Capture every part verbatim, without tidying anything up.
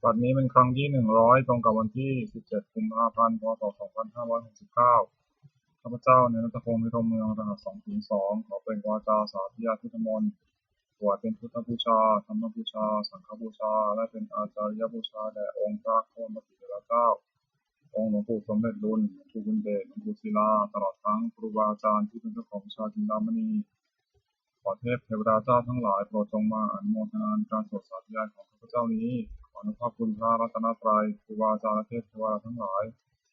บัดนี้เป็นครั้งที่หนึ่งร้อย ตรงกับวันที่สิบเจ็ด กุมภาพันธ์ พ.ศ. สองพันห้าร้อยหกสิบเก้า ข้าพเจ้า เนรนัตพงษ์ วิโรจน์เมือง รหัส สองศูนย์สอง ขอเปล่งวาจาสาธยายพุทธมนต์ ถวายเป็นพุทธบูชา ธรรมบูชา สังฆบูชา และเป็นอาจาริยบูชาแด่องค์พระควัมปติเถระเจ้า องค์หลวงปู่สมเด็จลุน หลวงปู่บุญเดช หลวงปู่ศิลา ตลอดทั้งครูบาอาจารย์ที่เป็นเจ้าของวิชาจินดามณี ขอเทพเทวดาเจ้าทั้งหลายโปรดจงมาอนุโมทนาในการสวดสาธยายของข้าพเจ้านี้ ขออนุภาพคุณพระรัตนตรัย ครูบาอาจารย์และเทพเทวดาทั้งหลาย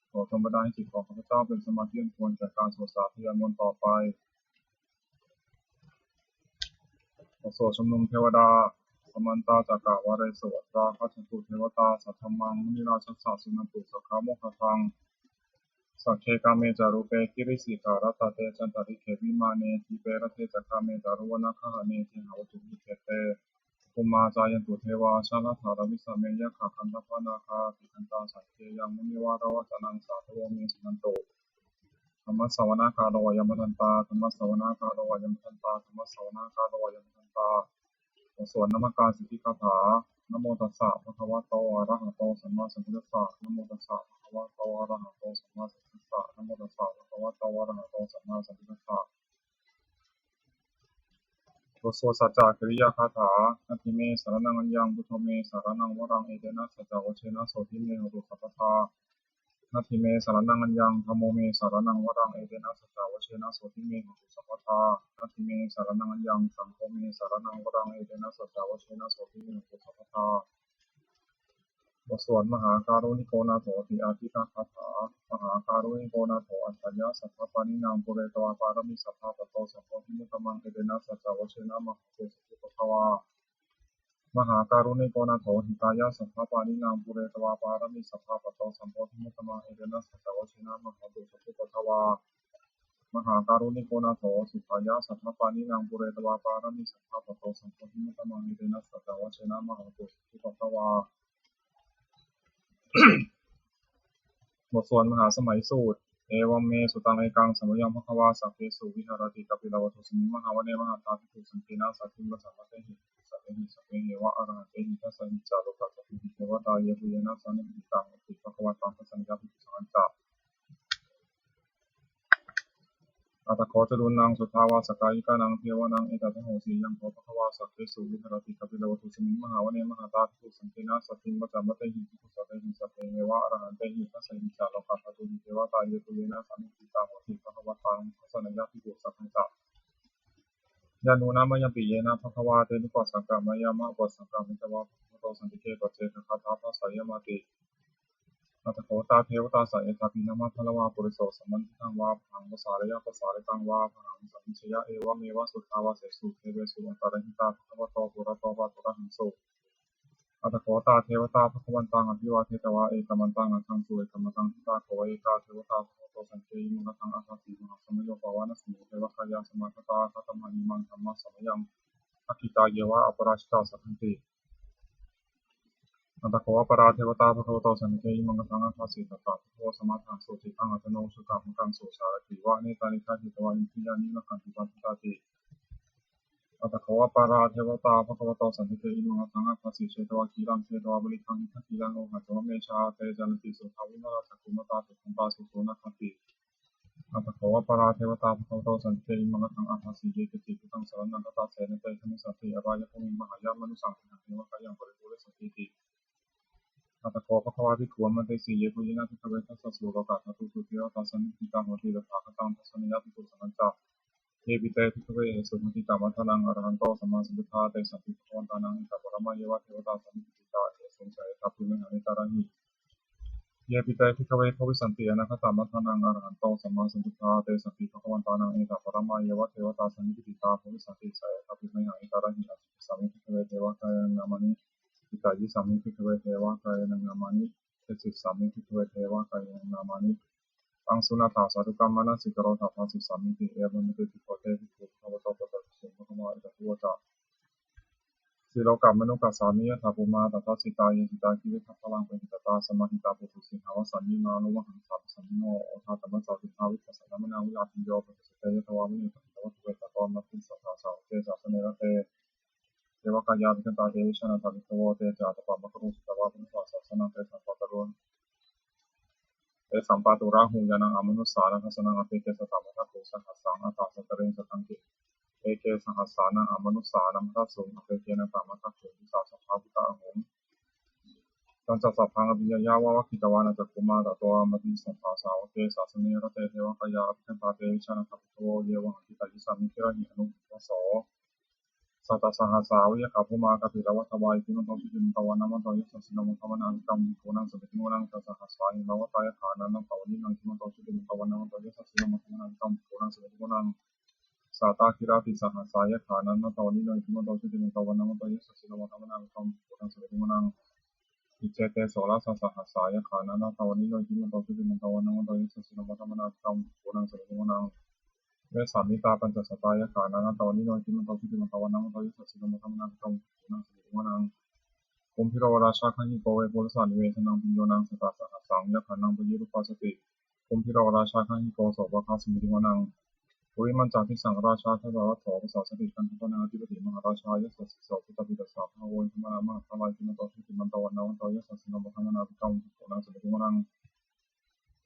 โปรดจงบันดาลให้จิตของข้าพเจ้าเป็นสมาธิอันควรแก่การสวดสาธยายมนต์ต่อไป บทสวดชุมนุมเทวดา Samantā cakkavāḷesu atrāgacchantu devatā, saddhammaṃ munirājassa suṇantu saggamokkhadaṃ. Sagge kāme ca rūpe girisikharataṭe cantalikkhe vimāne, dīpe raṭṭhe ca gāme taruvanagahane gehavatthumhi khette, bhummā cāyantu devā jalathalavisame yakkhagandhabbanāgā, tiṭṭhantā santike yaṃ munivaravacanaṃ sādhavo me suṇantu. Dhammassavanakālo ayam bhadantā, dhammassavanakālo ayam bhadantā, dhammassavanakālo ayam bhadantā. บทสวดนมการสิทธิคาถา Namo tassa bhagavato arahato sammāsambuddhassa. Namo tassa bhagavato arahato sammāsambuddhassa. Namo tassa bhagavato arahato sammāsambuddhassa. บทสวดสัจจกิริยาคาถา Natthi me saraṇaṃ aññaṃ, buddho me saraṇaṃ varaṃ, etena saccavajjena sotthi me hotu sabbadā. Natthi me saraṇaṃ aññaṃ, dhammo me saraṇaṃ varaṃ, etena saccavajjena sotthi me hotu sabbadā. Natthi me saraṇaṃ aññaṃ, saṅgho me saraṇaṃ varaṃ, etena saccavajjena sotthi me hotu sabbadā. บทสวดมหาการุณิโกนาโถติอาทิตถคาถา Mahākāruṇiko nātho atthāya sabbapāṇinaṃ, pūretvā pāramī sabbā patto sambodhimuttamaṃ, etena saccavajjena mā hontu sabbupaddavā. Mahākāruṇiko nātho hitāya sabbapāṇinaṃ, pūretvā pāramī sabbā patto sambodhimuttamaṃ, etena saccavajjena mā hontu sabbupaddavā. Mahākāruṇiko nātho sukhāya sabbapāṇinaṃ, pūretvā pāramī sabbā patto sambodhimuttamaṃ, etena saccavajjena mā hontu sabbupaddavā. บทสวดมหาสมัยสูตร Evaṃ me sutaṃ. Ekaṃ samayaṃ bhagavā sakkesu viharati kapilavatthusmiṃ mahāvane mahatā bhikkhusaṅghena saddhiṃ pañcamattehi bhikkhusatehi sabbeheva arahantehi. Dasahi ca lokadhātūhi devatā yebhuyyena sannipatitā honti bhagavantaṃ dassanāya bhikkhusaṅghañca. Atha kho catunnaṃ suddhāvāsakāyikānaṃ devānaṃ etadahosi: Ayaṃ kho bhagavā sakkesu viharati kapilavatthusmiṃ mahāvane mahatā bhikkhusaṅghena saddhiṃ pañcamattehi bhikkhusatehi sabbeheva arahantehi. Dasahi ca lokadhātūhi devatā yebhuyyena sannipatitā honti bhagavantaṃ dassanāya bhikkhusaṅghañca. Yannūna mayampi yena bhagavā tenupasaṅkameyyāma, upasaṅkamitvā bhagavato santike paccekagāthā bhāseyyāmāti. Atha kho tā devatā seyyathāpi nāma balavā puriso sammiñjitaṃ vā bāhaṃ pasāreyya, pasāritaṃ vā bāhaṃ sammiñjeyya, evameva suddhāvāsesu devesu antarahitā bhagavato purato pāturahaṃsu. Atha kho tā devatā bhagavantaṃ abhivādetvā ekamantaṃ aṭṭhaṃsu. Ekamantaṃ ṭhitā kho ekā devatā bhagavato santike imaṃ gāthaṃ abhāsi: Mahāsamayo pavanasmiṃ, devakāyā samāgatā, āgatamha imaṃ dhammasamayaṃ, dakkhitāyeva aparājitasaṅghanti. Atha kho aparā devatā bhagavato santike imaṃ gāthaṃ abhāsi: Tatra bhikkhavo samādahaṃsu, cittaṃ attano ujukamakaṃsu, sārathīva nettāni gahetvā, indriyāni rakkhanti paṇḍitāti. Atha kho aparā devatā bhagavato santike imaṃ gāthaṃ abhāsi: Chetvā khīlaṃ chetvā palighaṃ, indakhīlaṃ ohaccamanejā, te caranti suddhā vimalā, cakkhumatā sudantā susunāgāti. Atha kho aparā devatā bhagavato santike imaṃ gāthaṃ abhāsi: Ye keci buddhaṃ saraṇaṃ gatāse, na te gamissanti parāyabhūmiṃ, pahāya mānusaṃ dehaṃ, devakāyaṃ paripūressantīti. Atha kho bhagavā bhikkhū āmantesi: Yebhuyyena bhikkhave dasasu lokadhātūsu devatā sannipatitā honti tathāgataṃ dassanāya bhikkhusaṅghañca. Yepi te bhikkhave ahesuṃ atītamaddhānaṃ arahanto sammāsambuddhā, tesampi bhagavantānaṃ etaparamāyeva devatā sannipatitā ahesuṃ, seyyathāpi mayhaṃ etarahi. Yepi te bhikkhave bhavissanti anāgatamaddhānaṃ arahanto sammāsambuddhā, tesampi bhagavantānaṃ etaparamāyeva devatā sannipatitā bhavissanti, seyyathāpi mayhaṃ etarahi. Ācikkhissāmi bhikkhave devakāyānaṃ nāmāni. Kittayissāmi bhikkhave devakāyānaṃ nāmāni. Desissāmi bhikkhave devakāyānaṃ nāmāni. Taṃ suṇātha sādhukaṃ manasikarotha bhāsissāmīti. Evaṃ bhanteti kho te bhikkhū bhagavato paccassosuṃ. Bhagavā etadavoca: Silokamanukassāmi, yattha bhummā tadassitā; ye sitā girigabbharaṃ, pahitattā samāhitā. Puthū sīhāva sallīnā, lomahaṃsābhisambhuno; odātamanasā suddhā, vippasannamanāvilā. Bhiyyo pañcasate ñatvā, vane kāpilavatthave; tato āmantayi satthā, sāvake sāsane rate. devakāyā abhikkantā, te vijānātha bhikkhavo. Te ca ātappamakaruṃ, sutvā buddhassa sāsanaṃ, tesampāturahu tesampāturahu ñāṇaṃ amanussāna dassanaṃ. Appeke satamaddakkhuṃ, sahassaṃ atha sattariṃ. Sataṃ eke sahassānaṃ amanussānamaddasuṃ, appekenantamaddakkhuṃ, disā sabbā phuṭā ahuṃ. Tañca sabbaṃ abhiññāya vavakkhitvāna cakkhumā, tato āmantayi satthā sāvake sāsane rate. Devakāyā abhikkantā, te vijānātha bhikkhavo, ye vohaṃ kittayissāmi girāhi anupubbaso. Sattasahassā va yakkhā bhummā kāpilavatthavā, iddhimanto jutimanto vaṇṇavanto yasassino, modamānā abhikkāmuṃ bhikkhūnaṃ samitiṃ vanaṃ. Chasahassā hemavatā, yakkhā nānattavaṇṇino, iddhimanto jutimanto vaṇṇavanto yasassino, modamānā abhikkāmuṃ bhikkhūnaṃ samitiṃ vanaṃ. Sātāgirā tisahassā, yakkhā nānattavaṇṇino, iddhimanto jutimanto vaṇṇavanto yasassino, modamānā abhikkāmuṃ bhikkhūnaṃ samitiṃ vanaṃ. Iccete soḷasasahassā, yakkhā nānattavaṇṇino, iddhimanto jutimanto vaṇṇavanto yasassino, modamānā abhikkāmuṃ bhikkhūnaṃ samitiṃ vanaṃ. Vessāmittā pañcasatā, yakkhā nānattavaṇṇino, iddhimanto jutimanto vaṇṇavanto yasassino, modamānā abhikkāmuṃ bhikkhūnaṃ samitiṃ vanaṃ. Kumbhīro rājagahiko, vepullassa nivesanaṃ, bhiyyo naṃ satasahassaṃ, yakkhānaṃ payirupāsati, kumbhīro rājagahiko, sopāga samitiṃ vanaṃ. Purimañca disaṃ rājā dhataraṭṭho pasāsati, gandhabbānaṃ ādhipati mahārājā yasassi so. Puttāpi tassa bahavo indanāmā mahabbalā, iddhimanto jutimanto vaṇṇavanto yasassino, modamānā abhikkāmuṃ bhikkhūnaṃ samitiṃ vanaṃ.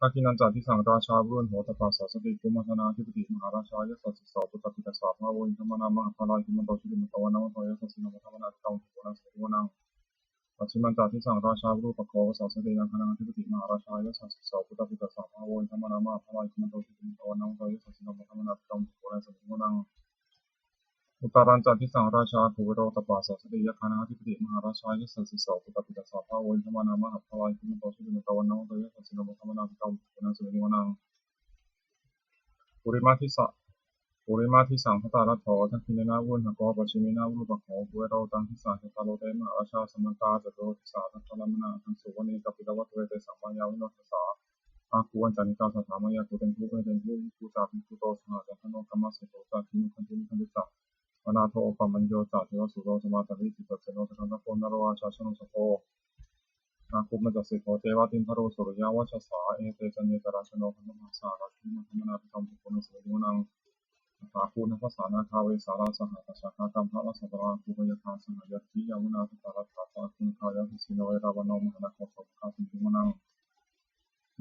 Dakkhiṇañca disaṃ rājā virūḷho tappasāsati, kumbhaṇḍānaṃ ādhipati mahārājā yasassi so. Puttāpi tassa bahavo indanāmā mahabbalā, iddhimanto jutimanto vaṇṇavanto yasassino, modamānā abhikkāmuṃ bhikkhūnaṃ samitiṃ vanaṃ. Pacchimañca disaṃ rājā virūpakkho pasāsati, nāgānaṃ ādhipati mahārājā yasassi so. Puttāpi tassa bahavo indanāmā mahabbalā, iddhimanto jutimanto vaṇṇavanto yasassino, modamānā abhikkāmuṃ bhikkhūnaṃ samitiṃ vanaṃ. Uttarañca disaṃ rājā kuvero tappasāsati, yakkhānaṃ ādhipati mahārājā yasassi so. Puttāpi tassa bahavo indanāmā mahabbalā, iddhimanto jutimanto vaṇṇavanto yasassino, modamānā abhikkāmuṃ bhikkhūnaṃ samitiṃ vanaṃ. Purimaṃ disaṃ, purimaṃ disaṃ dhataraṭṭho, dakkhiṇena virūḷhako, pacchimena virūpakkho. Kuvero uttaraṃ disaṃ, cattāro te mahārājā samantā caturo disā, daddallamānā aṭṭhaṃsu vane kāpilavatthave. Tesaṃ māyāvino dāsā āgū vañcanikā saṭhā, māyā kuṭeṇḍu veṭeṇḍu viṭū ca viṭuṭo saha, candano kāmaseṭṭho ca kinnughaṇḍu nighaṇḍu ca, panādo opamañño ca devasūto ca mātali. Cittaseno ca gandhabbo naḷorājā janosabho, āgū pañcaseṭṭho ceva timbarū suriyavacchasā. Ete caññe ca rājāno gandhabbā saha rājubhi, modamānā abhikkāmuṃ bhikkhūnaṃ samitiṃ vanaṃ. Athāgū nābhasā nāgā vesālā saha tacchakā, kambalassatarā āgū pāyāgā saha ñātibhi, yāmunā dhataraṭṭhā ca āgū nāgā yasassino, erāvaṇo mahānāgo sopāga samitiṃ vanaṃ.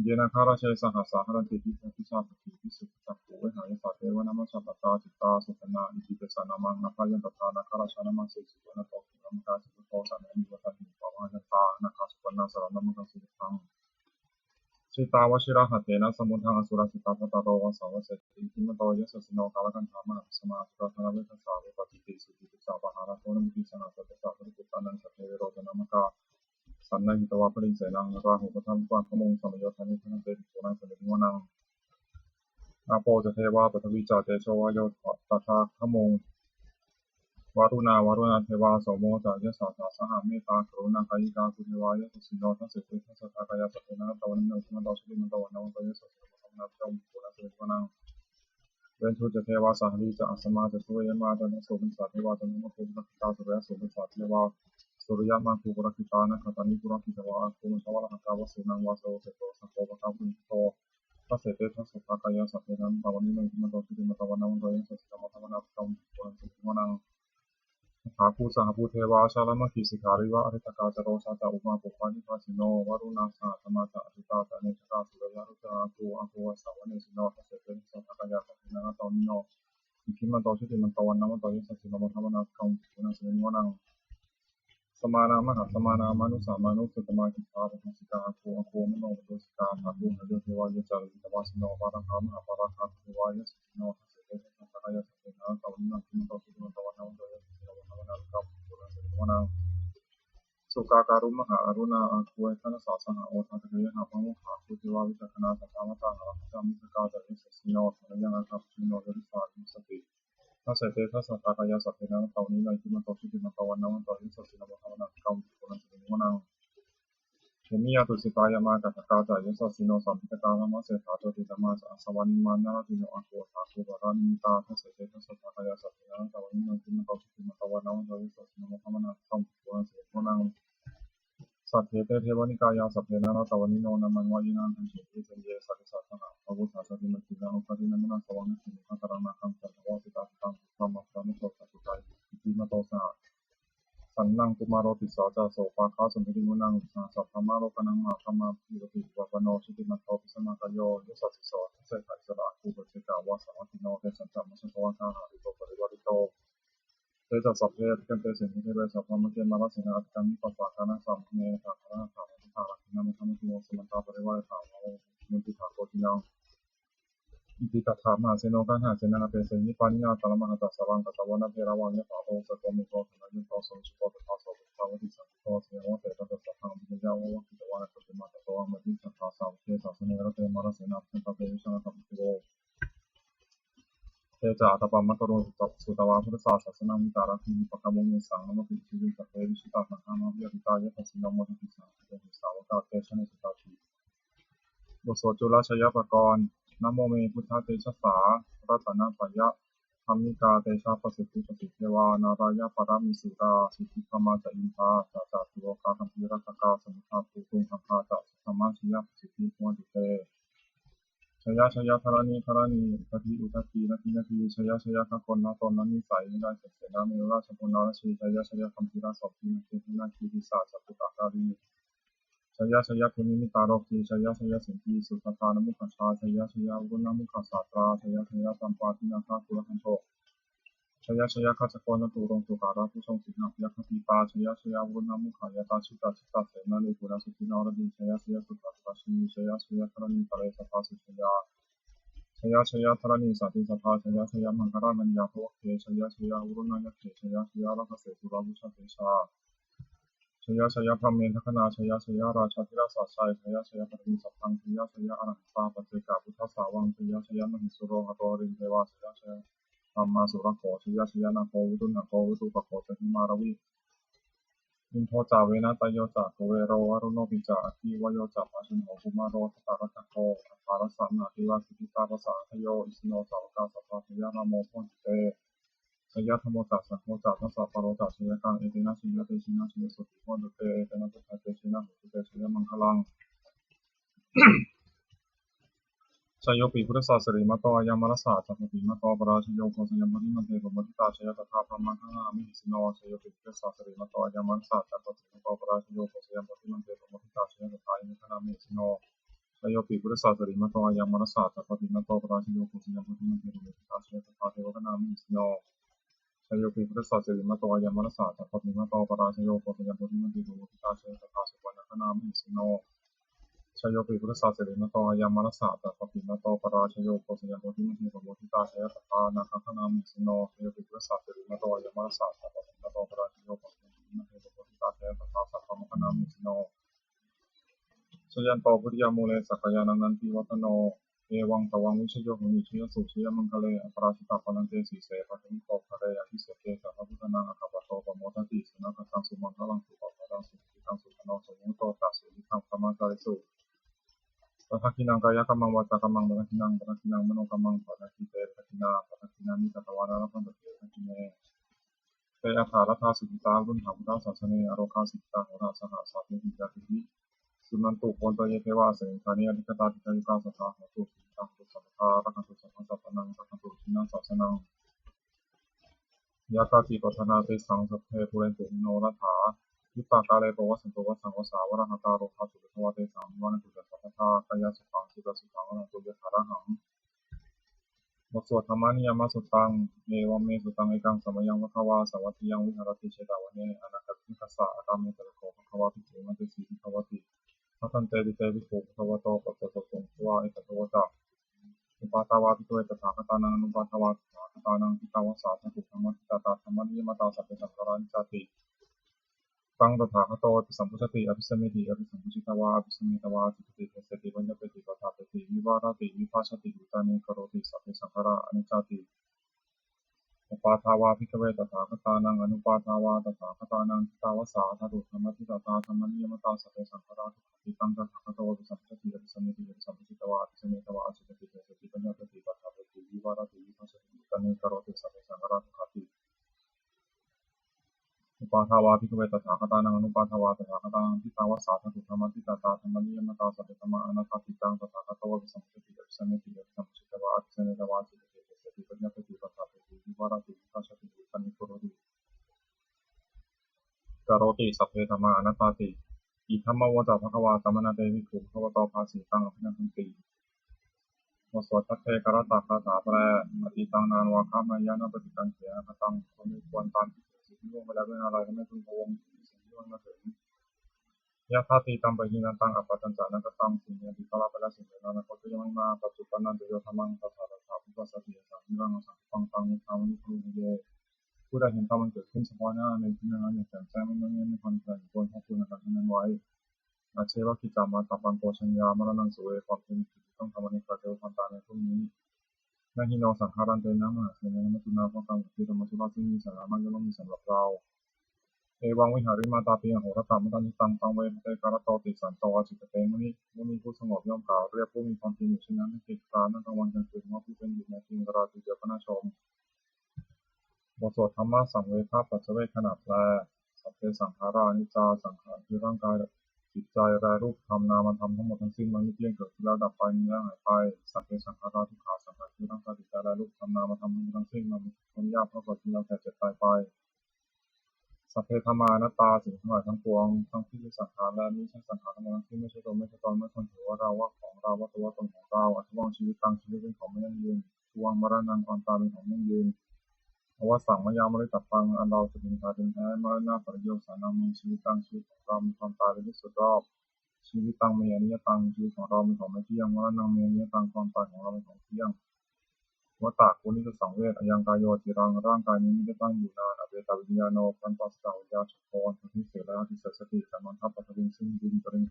Ye nāgarāje sahasā haranti, dibbā dijā pakkhi visuddhacakkhū, vehāyasā te vanamajjhapattā, citrā sottaññā iti tesa nāmaṃ. Abhayantadā nāgarājānamāsi, supaṇṇato khemamakāsi buddho, saṇhāhi vācāhi upavhayantā, nāgā supaṇṇā saraṇamakaṃsu buddhaṃ. Jitā vajirahatthena samuddaṃ asurā sitā, bhātaro vāsavassete iddhimanto yasassino, kālakañjā mahābhismā asurā dānaveghasā, vepacitti sucitti ca pahārādo namucī saha, satta ca baliputtānaṃ iddhībhirocanāmakā, sannayhitvā baliṃ senaṃ rāhubhaddamupāgamuṃ, samayodāni bhaddante bhikkhūnaṃ samitiṃ vanaṃ. Āpo ca devā paṭhavī ca tejo vāyo tadāgamuṃ, varuṇā vāruṇā devā somo ca yasasā saha, mettākaruṇākāyikā āgū devā yasassino, dasete dasadhā kāyā sabbe nānattavaṇṇino, iddhimanto jutimanto vaṇṇavanto yasassino, modamānā abhikkāmuṃ bhikkhūnaṃ samitiṃ vanaṃ. Veṇḍū ca devā sahalī ca asamā ca duve yamā, candassūpanisā devā candamāgū purakkhitā, suriyassūpanisā devā suriyamāgū purakkhitā, nakkhattāni purakkhitvā āgū mandavalāhakā, vasūnaṃ vāsavo seṭṭho sakkopāga purindado, dasete dasadhā kāyā sabbe nānattavaṇṇino, iddhimanto jutimanto vaṇṇavanto yasassino, modamānā abhikkāmuṃ bhikkhūnaṃ samitiṃ vanaṃ. Athāgū sahabhū devā jalamaggisikhāriva, ariṭṭhakā ca rojā ca umāpupphanibhāsino, varuṇā sahadhammā ca accutā ca anejakā, sūleyyarucirā āgū āgū vāsavanesino, dasete dasadhā kāyā sabbe nānattavaṇṇino, iddhimanto jutimanto vaṇṇavanto yasassino, modamānā abhikkāmuṃ bhikkhūnaṃ samitiṃ vanaṃ. Samānā mahāsamānā mānusā mānusuttamā, khiḍḍāpadūsikā āgū āgū manopadūsikā, athāgū harayo devā ye ca lohitavāsino, pāragā mahāpāragā āgū devā yasassino, dasete dasadhā kāyā sabbe nānattavaṇṇino, iddhimanto jutimanto vaṇṇavanto yasassino, modamānā abhikkāmuṃ bhikkhūnaṃ samitiṃ vanaṃ. Sukkā karumhā aruṇā āgū veghanasā saha, odātagayhā pāmokkhā āgū devā vicakkhaṇā, sadāmattā hāragajā missakā ca yasassino, thanayaṃ āgā pajjunno yo disā abhivassati, dasete dasadhā kāyā sabbe nānattavaṇṇino, iddhimanto jutimanto vaṇṇavanto yasassino, modamānā abhikkāmuṃ bhikkhūnaṃ samitiṃ vanaṃ. Khemiyā tusitā yāmā kaṭṭhakā ca yasassino, lambitakā lāmaseṭṭhā jotināmā ca āsavā, nimmānaratino āgū athāgū paranimmitā, dasete dasadhā kāyā sabbe nānattavaṇṇino, iddhimanto jutimanto vaṇṇavanto yasassino, modamānā abhikkāmuṃ bhikkhūnaṃ samitiṃ vanaṃ. Saṭṭhete devanikāyā sabbe nānattavaṇṇino, nāmanvayena āgañchanti, seyyathā saha brahmā buddhā ca āgañchuṃ, pāṭighasaṃ manasā vacaṃ, dakkhiṇaṃ aṭṭhaṃsu gāthaṃ, athāgū saha brahmā sotthī ca kataṃsu, iddhimanto saha Naṃ kumāro tisso ca sopāga sambodhimuttamaṃ, saha sabrahmalokānaṃ mahābrahmābhitiṭṭhati. Upapanno jutimanto bhismākāyo yasassi so, dasettha issarā āgū paccekavasavattino. Tesañca majjhato aṭṭhaṃsu, parivārito. Te ca sabbe abhikkante sainde deve sabrahmake mārasenā. Abhikkāmi passa kaṇhassa vane, kāhāraṭṭhā āgū saha rāgena. Modamānā te vāsavattino samantā parivāretha, bhāvanābhikkāmuṃ bhikkhūnaṃ samitiṃ āgatāha. Iti tattha mahāseno kaṇhasenaṃ apesayi, pāṇinā talamāhacca saraṃ katvāna bheravaṃ. Yathā pāvussako megho thanayanto savijjuko, tadā so paccudāvatti saṅkuddho asayaṃvase. Tañca sataṃ abhiññāya vavakkhitvāna cakkhumā, tato āmantayi satthā sāvake sāsane rate. Mārasenā abhikkantā te vijānātha bhikkhavo, te ca ātappamakaruṃ. Sutvā buddhassa sāsanaṃ, vītarāgehi pakkāmuṃ nesaṃ nāmāni vijayuṃ. Sabbe vijitasaṅgāmā bhayātītā, yasassino modanti saha te sāvakā, te janesutāti. บทสวดจุลชัยปกรณ์ Namo me buddhatejassā, ratanattayadhammikā, tejapasiddhi pasīdevā, nārāyaparamesurā, siddhibrahmā ca indā ca, ca trilokā gambhīrakkhakā, samuddā bhūtuṃ gaṅgā ca, sabrahmajayasiddhi bhavantu te. Jaya jaya dharaṇi dharaṇī, udadhi udadhī, nadi nadī, jaya jaya gaganaṭṭhānanisai, nirayasena merurājabalanarajī, jaya jaya gambhīrasombhī, nāgī nāgā girisikharataṭṭhākārī, jaya jaya dunnimittarogī, jaya jaya siṅgīsuddhādānamukhajā, jaya jaya varuṇamukhasātrā, jaya jaya campādināgakulagantho, jaya jaya gajjagonnaturaṅga sukarabhujaṅga simhābyagghadīpā, jaya jaya varuṇamukhayātrā, jita jita senārī puna suddhi naradī, jaya jaya suddhā sudarshanī, jaya jaya dharaṇītale sadā sujayā, jaya jaya dharaṇī santi sadā, jaya jaya maṅkarājaraññā bhavagge, jaya jaya varuṇayakkhe, jaya jaya rakkhase surabhujatejā, jaya jaya brahmendagaṇā, jaya jaya rājādhirājasājjai, jaya jaya paṭhaviṃ sabbaṃ, jaya jaya arahantā paccekabuddhasāvaṃ, jaya jaya mahesuro haro harindevā, jaya jaya brahmā surakkho, jaya jaya nāgo viruḷhako virūpakkho ca hemāravi indo ca venateyyo ca kuvero varuṇopi ca, aggi vāyo ca pājuṇho kumāro dhataraṭṭhako, aṭṭhārasa mahādevā siddhitāpasaādayo, isino sāvakā sabbā jaya rāmo bhavantu te. Jaya dhammo ca saṅgho ca dasapālo ca jayakaṃ, etena jayatejena jayasotthi bhavantu te, etena buddhatejena hotu te jayamaṅgalaṃ. Jayopi buddhassa sirīmato ayaṃ, mārassa ca pāpimato parājayo, ugghosayuṃ bodhimaṇḍe pamoditā, jaya tadā brahmagaṇā mahesino. Jayopi buddhassa sirīmato ayaṃ, mārassa ca pāpimato parājayo, ugghosayuṃ bodhimaṇḍe pamoditā, jaya tadā indanagaṇā mahesino. Jayopi buddhassa sirīmato ayaṃ, mārassa ca pāpimato parājayo, ugghosayuṃ bodhimaṇḍe pamoditā, jaya tadā devagaṇā mahesino. Jayopi buddhassa sirīmato ayaṃ, mārassa ca pāpimato parājayo, ugghosayuṃ bodhimaṇḍe pamoditā, jaya tadā supaṇṇagaṇā mahesino. Jayopi buddhassa sirīmato ayaṃ, mārassa ca pāpimato parājayo, ugghosayuṃ bodhimaṇḍe pamoditā, jaya tadā nāgagaṇā mahesino. Jayopi buddhassa sirīmato ayaṃ, mārassa ca pāpimato parājayo, ugghosayuṃ bodhimaṇḍe pamoditā, jaya tadā sabrahmagaṇā mahesino. Jayanto bodhiyā mūle sakyānaṃ nandivaḍḍhano, evaṃ tvaṃ vijayo hohi jayassu jayamaṅgale, aparājitapallaṅke sīse paṭhavipokkhare, abhiseke sabbabuddhānaṃ aggappatto pamodati. Sunakkhattaṃ sumaṅgalaṃ supabhātaṃ suhuṭṭhitaṃ, sukhaṇo sumuhutto ca suyiṭṭhaṃ brahmacārisu. Padakkhiṇaṃ kāyakammaṃ vācākammaṃ padakkhiṇaṃ, padakkhiṇaṃ manokammaṃ paṇidhī te padakkhiṇā, padakkhiṇāni katvāna labhantatthe padakkhiṇe. Te atthaladdhā sukhitā viruḷhā buddhasāsane, arogā sukhitā hotha saha sabbehi ñātibhi. Suṇantu bhonto ye devā asmiṃ ṭhāne adhigatā, dīghāyukā sadā hontu, sukhitā hontu sabbadā, rakkhantu sabbasattānaṃ, rakkhantu jinasāsanaṃ. Yā kāci patthanā tesaṃ sabbe pūrentu manorathā, yuttakāle pavassantu vassaṃ vassā valāhakā, rogā cupaddavā tesaṃ nivārentu ca sabbadā, kāyasukhaṃ cittasukhaṃ arahantu yathārahaṃ. บทสวด Dhammaniyāmasuttaṃ. Evaṃ me sutaṃ. Ekaṃ samayaṃ bhagavā sāvatthiyaṃ viharati jetavane anāthapiṇḍikassa. Ekaṃ me bhagavā bhikkhū āmantesi bhikkhavoti. Bhadanteti te bhikkhū bhagavato paccassosuṃ. Bhagavā etadavoca. Uppādā vā bhikkhave tathāgatānaṃ anuppādā vā tathāgatānaṃ, ṭhitāva sā dhātu dhammaṭṭhitatā dhammaniyāmatā sabbe saṅkhārā aniccāti. Taṃ tathāgato abhisambujjhati abhisameti, abhisambujjhitvā abhisametvā ācikkhati deseti paññapeti paṭṭhapeti vivarati vibhajati uttānīkaroti sabbe saṅkhārā aniccāti. Uppādā vā bhikkhave tathāgatānaṃ anuppādā vā tathāgatānaṃ, ṭhitāva sā dhātu dhammaṭṭhitatā dhammaniyāmatā sabbe saṅkhārā dukkhāti. Taṃ tathāgato abhisambujjhati abhisameti, abhisambujjhitvā abhisametvā ācikkhati deseti paññapeti paṭṭhapeti vivarati vibhajati uttānīkaroti sabbe saṅkhārā dukkhāti. Uppādā vā bhikkhave tathāgatānaṃ anuppādā vā tathāgatānaṃ, ṭhitāva sā dhātu dhammaṭṭhitatā dhammaniyāmatā sabbe dhammā anattāti. Taṃ tathāgato abhisambujjhati abhisameti, abhisambujjhitvā abhisametvā ācikkhati deseti paññapeti paṭṭhapeti vivarati vibhajati uttānīkaroti. karoti, sabbe dhammā anattāti. Idamavoca bhagavā. Samaṇā te bhikkhū bhagavato bhāsitaṃ abhinandunti. บทสวดภัทเทกรัตตคาถาแปล Atītaṃ nānvāgameyya nappaṭikaṅkhe anāgataṃ. ก็ไม่ควรตามคิดถึงสิ่งที่ล่วงไปแล้วด้วยอาลัย และไม่พึงพะวงถึงสิ่งที่ยังไม่มาถึง Yadatītampahīnantaṃ appattañca anāgataṃ. สิ่งในอดีตก็ละไปแล้ว สิ่งในอนาคตก็ยังไม่มา Paccuppannañca yo dhammaṃ tattha tattha bhuyyasāti yaṃ saṅghaṃ asaṅkuppaṃ taṃ viddhā manubrūhaye. ผู้ใดเห็นธรรมอันเกิดขึ้นเฉพาะหน้าในที่นั้นๆ อย่างแจ่มแจ้ง ไม่เมื่อเงี่ยไม่คลอนแคลน ควรพอกพูนอาการเช่นนั้นไว้ Ajjeva kiccamātappaṃ ko jaññā maraṇaṃ suve. ความตายเป็นกิจที่ต้องทำ วันนี้ ตราบใดว่าความตายไม่พรุ่งนี้ Na hi no saṅgarantena mahāsenena maccunā. เพราะการหวังที่จะมาทุรอดซึ่งนี้ สามารถย่อมไม่มีสำหรับเรา Evaṃ vihārimātāpiṃ ahorattamatanditaṃ tvaṃ ve bhaddekarattoti santo ācikkhate muni. เมื่อมีผู้สงบย่อมกล่าวเรียกผู้มีความเพียรอยู่เช่นนั้น ให้เกียรติคร้านทั้งกลางวันกลางคืน ว่าผู้เป็นอยู่แม้เพียงราตรีเดียวก็น่าชม บทสวดธรรมสังเวคปัจจเวกขณาแปล Sabbe saṅkhārā aniccā. สังขารคือร่างกาย จิตใจ และรูปธรรมนามธรรมทั้งหมดทั้งสิ้น มันไม่เที่ยง เกิดขึ้นแล้วดับไป มีแล้วหายไป Sabbe saṅkhārā dukkhā. สังขารคือร่างกาย จิตใจ และรูปธรรมนามธรรมทั้งหมดทั้งสิ้น มันเป็นทุกข์ทนยาก เพราะเกิดขึ้นแล้วแก่เจ็บตายไป Sabbe dhammā anattā. สิ่งทั้งหลายทั้งปวง ทั้งที่เป็นสังขารและมิใช่สังขาร ทั้งหมดทั้งสิ้น ไม่ใช่ตัว ไม่ใช่ตน ไม่ควรถือว่าเรา ว่าของเรา ว่าตัวว่าตนของเรา Addhawaṃ jīvitaṃ. ชีวิตเป็นของไม่ยั่งยืน Dhuvaṃ maraṇaṃ. ความตายเป็นของยั่งยืน Avassaṃ mayā maritabbaṃ. อันเราจะพึงตายเป็นแท้ Maraṇapariyosānaṃ me jīvitaṃ. ชีวิตของเรามีความตายเป็นที่สุดรอบ Jīvitaṃ me aniyataṃ. ชีวิตของเราเป็นของไม่เที่ยง Maraṇaṃ me aniyataṃ. ความตายของเราเป็นของเที่ยง Vata. ควรที่จะสังเวช Ayaṃ kāyo aciraṃ. ร่างกายนี้มิได้ตั้งอยู่นาน Apetaviññāṇo. ครั้นปราศจากวิญญาณ Chabbaṃ. ทั้งที่เสียแล้ว Adhisessati. จักนอนทับ Paṭhaviṃ. ซึ่งดิน Kaliṅ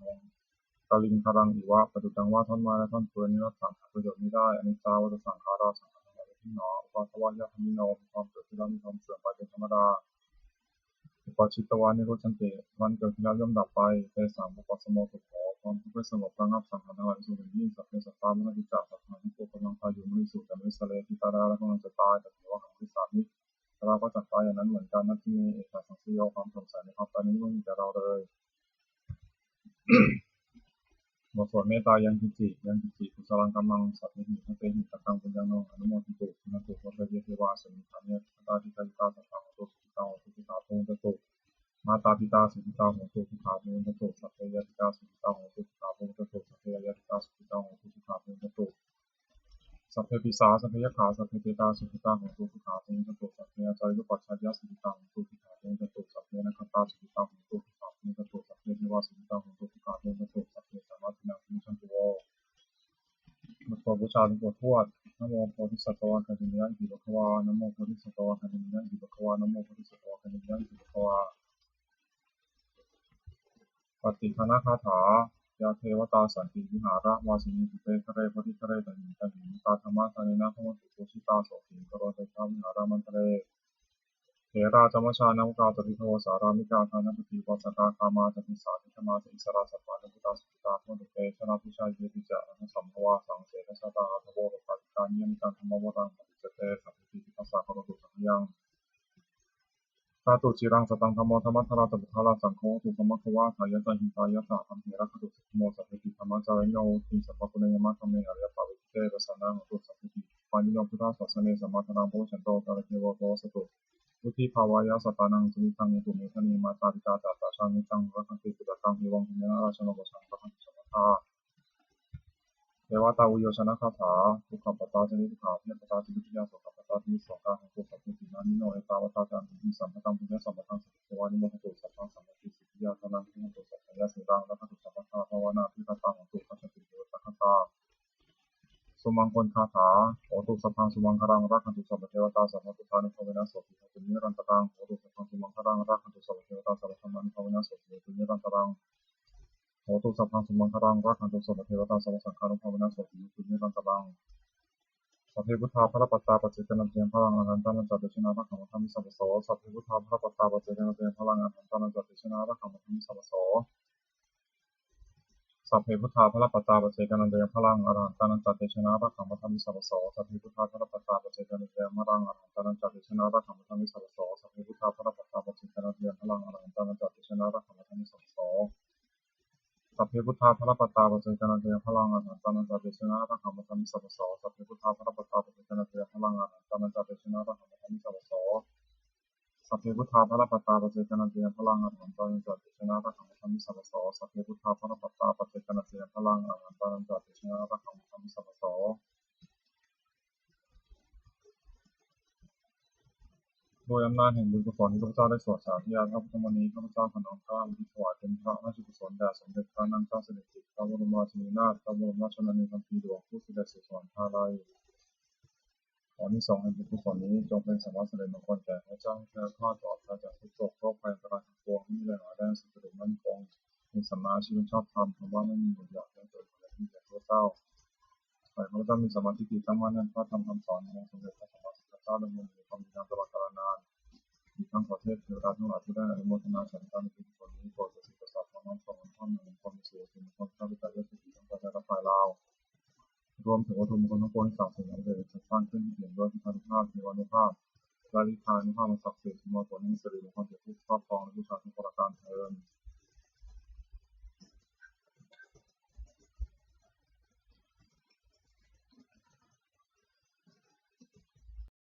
kaliṅgaraṃ iva. ประดุจดังว่าท่อนไม้และท่อนฟืน Niratthaṃ. หาประโยชน์มิได้ Aniccā vata saṅkhārā. สังขารทั้งหลายไม่เที่ยงหนอ Uppādavayadhammino. มีความเกิดขึ้นแล้วมีความเสื่อมไปเป็นธรรมดา Uppajjitvā nirujjhanti. ครั้นเกิดขึ้นแล้วย่อมดับไป Tesampāpū sukho. ความทุกข์ได้สงบระงับ สังขารทั้งหลายเป็นสุขอย่างยิ่ง Sabbe sattā maranti ca. สัตว์ทั้งหลายทั้งปวงกำลังตายอยู่ Mariṃsu. จะไม่สลาย Ṭhitārā. และกำลังจะตาย Tathevāhaṃ marissāmi. เราก็จักตายอย่างนั้นเหมือนกัน Natthi me ettha saṃsayo. ความสงสัยในความตายนี้ไม่มีแก่เราเลย บทสวดเมตตา Yaṅkiñci. Yaṅkiñci kusalaṃ kammaṃ sabbehi katehi kataṃ puññaṃ no anumodantu, suṇantu bhonto ye devā asmiṃ ṭhāne adhigatā, dīghāyukā sadā hontu, sukhitā hontu, sukhā bhavantu. Mātāpitā sukhitā hontu, sukhā bhavantu. Sabbe ñātikā sukhitā hontu, sukhā bhavantu. Sabbe aññātikā sukhitā hontu, sukhā bhavantu. Sabbe pisā sabbe yakkhā sabbe petā sukhitā hontu, sukhā bhavantu. Sabbe ācariyupajjhāyā sukhitā hontu, sukhā bhavantu. Sabbe nakkhattā sukhitā hontu, sukhā bhavantu. Sabbe devā sukhitā hontu, sukhā bhavantu. Sabbasampattīnaṃ samijjhantu vo. บทสวดบูชาหลวงปู่ทวด Namo bodhisatto āgantimāya iti bhagavā. Namo bodhisatto āgantimāya iti bhagavā. Namo bodhisatto āgantimāya iti bhagavā. Pattidānagāthā. Yā devatā santi vihāravāsinī, thūpe ghare bodhighare tahiṃ tahiṃ, tā dhammadānena bhavantu pūjitā, sotthiṃ karontedha vihāramaṇḍale. Therā ca majjhā navakā ca bhikkhavo, sārāmikā dānapatī upāsakā, gāmā ca desā nigamā ca issarā, sappāṇabhūtā sukhitā bhavantu te. Jalābujā ye pi ca aṇḍasambhavā, saṃsedajātā athavopapātikā, niyyānikaṃ dhammavaraṃ paṭicca te, sabbepi buddhassa karontu sabbayaṃ. Ṭhātu ciraṃ sataṃ dhammo, dhammaddharā ca puggalā, saṅgho hotu samaggo va, atthāya ca hitāya ca. Dhammepi rakkhatu saddhammo, sabbepi dhammacārino, hotu sabbaguṇeyyamā dhamme ariyappavedite. Pasannā hontu sabbepi, pāṇino buddhasāsane, sammā dhāraṃ pavecchanto, kāle devo pavassatu. Vuḍḍhibhāvāya sattānaṃ, samiddhaṃ netu medaniṃ, mātā pitā ca atrajaṃ, niccaṃ rakkhanti puttakaṃ, evaṃ dhammena rājāno, pajaṃ rakkhantu sabbadā. Devatāuyyojanagāthā. Dukkhappattā ca niddukkhā, bhayappattā ca nibbhayā, sokappattā ca nissokā, hontu sabbepi pāṇino. Ettāvatā ca amhehi, sambhataṃ puññasampadaṃ, sabbe devānumodantu, sabbasampattisiddhiyā. Dhanaṃ labhantu saccayāsīlaṃ rakkhantu sabbadā, bhāvanābhiratā hontu, gacchanti devatāgatā. Sumaṅgalagāthā. Hotu sabbaṃ sumaṅgalaṃ, rakkhantu sabbadevatā, sabbabuddhānubhāvena, sotthī hontu nirantaraṃ. Hotu sabbaṃ sumaṅgalaṃ, rakkhantu sabbadevatā, sabbadhammānubhāvena, sotthī hontu nirantaraṃ. Hotu sabbaṃ sumaṅgalaṃ, rakkhantu sabbadevatā, sabbasaṅghānubhāvena, sotthī hontu nirantaraṃ. Sabbe buddhā balappattā, paccekānañca yaṃ balaṃ, arahantānañca tejena, rakkhaṃ bandhāmi sabbaso. Sabbe buddhā balappattā, paccekānañca yaṃ balaṃ, arahantānañca tejena, rakkhaṃ bandhāmi sabbaso. Sabbe buddhā balappattā, paccekānañca yaṃ balaṃ, arahantānañca tejena, rakkhaṃ bandhāmi sabbaso. Sabbe buddhā balappattā, paccekānañca yaṃ balaṃ, arahantānañca tejena, rakkhaṃ bandhāmi sabbaso. Sabbe buddhā balappattā, paccekānañca yaṃ balaṃ, arahantānañca tejena, rakkhaṃ bandhāmi sabbaso. Sabbe buddhā balappattā, paccekānañca yaṃ balaṃ, arahantānañca tejena, rakkhaṃ bandhāmi sabbaso. Sabbe buddhā balappattā, paccekānañca yaṃ balaṃ, arahantānañca tejena, rakkhaṃ bandhāmi sabbaso. Sabbe buddhā balappattā paccekānañca yaṃ balaṃ arahantānañca tejena rakkhaṃ bandhāmi sabbaso. Sabbe buddhā balappattā paccekānañca yaṃ balaṃ arahantānañca tejena rakkhaṃ bandhāmi sabbaso. ด้วยอำนาจแห่งบุญกุศลที่ข้าพเจ้าได้สวดสาธยายพระพุทธมนต์นี้ ข้าพเจ้าขอน้อมเกล้าอุทิศถวายเป็นพระราชกุศลแด่สมเด็จพระนางเจ้าสิริกิติ์ พระบรมราชินีนาถ พระบรมราชชนนีพันปีหลวง ผู้เสด็จสู่สวรรคาลัย ขออานิสงส์แห่งบุญกุศลนี้จงเป็นสมบัติสิริมงคลแก่ข้าพเจ้า ให้แคล้วคลาดปลอดภัยจากทุกข์โศกโรคภัยอันตรายทั้งปวง ไม่มีแรงอ่อนแรง สุขสวัสดิ์มั่นคง มีสัมมาอาชีพชอบธรรม คำว่าไม่มีหมดหย่อน และเกิดผลและที่แก่ข้าพเจ้า ขอให้ข้าพเจ้ามีสัมมาทิฏฐิตั้งมั่นในพระธรรมคำสอนขององค์สมเด็จพระสัมมาสัมพุทธเจ้า ดำรงอยู่ในความดีงามตลอดกาลนาน อีกทั้งขอเทพเทวดาทั้งหลายผู้ได้อนุโมทนาฉันทานในบุญกุศลนี้ โปรดประสิทธิ์ประสาทพรน้อมส่งความมงคลสู่สิริมงคลข้าพเจ้าด้วย เศรษฐีทั้งฝ่ายไทยและฝ่ายลาว รวมถึงวัตถุมงคลทั้งปวงที่สามสิ่งนั้นเลยจัดสร้างขึ้นที่เปี่ยมด้วยพุทธานุภาพ เทวานุภาพ และฤทธานุภาพอันศักดิ์สิทธิ์ ที่มอบผลให้สิริมงคลแก่ผู้ครอบครองและบูชาทุกประ